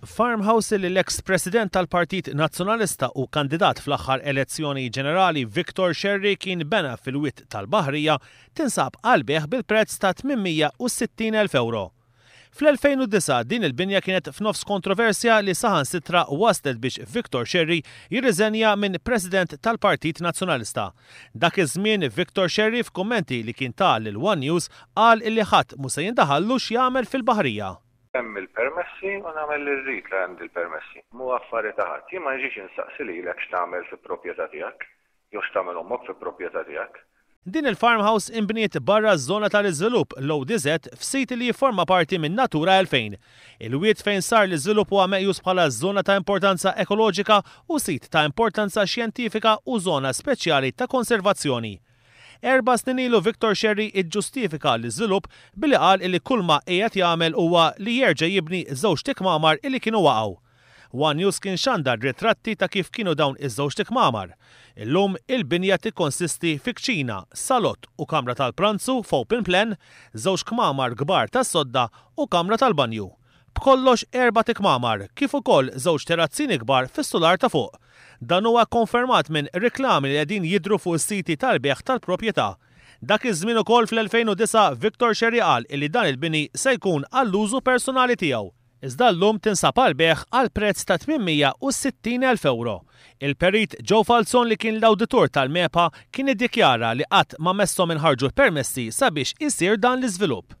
Farmhouse li l-eks President tal-Partit Nazzjonalista u kandidat fl-aħħar elezzjoni ġenerali Victor Scerri kien bena fil-Wied tal-Baħrija tinsab għall-bejgħ bil-prezz ta' 860,000 ewro. Fl-2009 din il-binja kienet f'nofs kontroversja li saħansitra wasslet biex Victor Scerri jirriżenja minn President tal-Partit Nazzjonalista. Dak iż-żmien Victor Scerri f'kummenti li kien ta lil one News qal illi ħadd mhu se jindaħallu x'jagħmel fil-Baħrija. Hemm il-permessi u nagħmel li rrid la għandi l-permessi. Mhu affari ta' ħadd. Jien ma niġix insaqsi lilek x'tagħmel fi proprjetà tiegħek jew x'tagħmel ommok fi proprjetà tiegħek. Din il-farmhouse inbniet barra ż-żona tal-iżvilupp, l-ODZ, f'sit li jifforma parti minn Natura 2000. Il-wied fejn sar l-iżvilupp huwa meqjus bħala żona ta' importanza ekoloġika u sit ta' importanza xjentifika u żona speċjali ta' konservazzjoni. Erba' snin ilu Victor Scerri iġġustifika l-iżvilupp billi qal illi kulma qiegħed jagħmel huwa li jerġa' jibni żewġt ikmamar illi kienu waqgħu. One News kien xandar ritratti ta' kif kienu dawn iż-żewġt ikmamar. Illum il-binja tikkonsisti fi kċina, salott u kamra tal-pranzu f'open plan, żewġ kmamar kbar tas-sodda u kamra tal-banju. B'kollox erbat ikmamar, kif ukoll żewġ terazzini kbar fis-sular ta' fuq. Dan huwa kkonfermat minn riklami li qegħdin jidhru fuq is-siti tal-bejgħ tal-proprjetà. Dak iż-żmien ukoll fl-2009 Victor Scerri qal illi dan il-bini se jkun għall-użu personali tiegħu. Iżda llum tinsab għall-bejgħ għal prezz ta' 860,000 ewro. Il-Perit Joe Falzon li kien l-awditur tal-MEPA kien iddikjara li qatt ma messhom inħarġu l-permessi sabiex isir dan l-iżvilupp.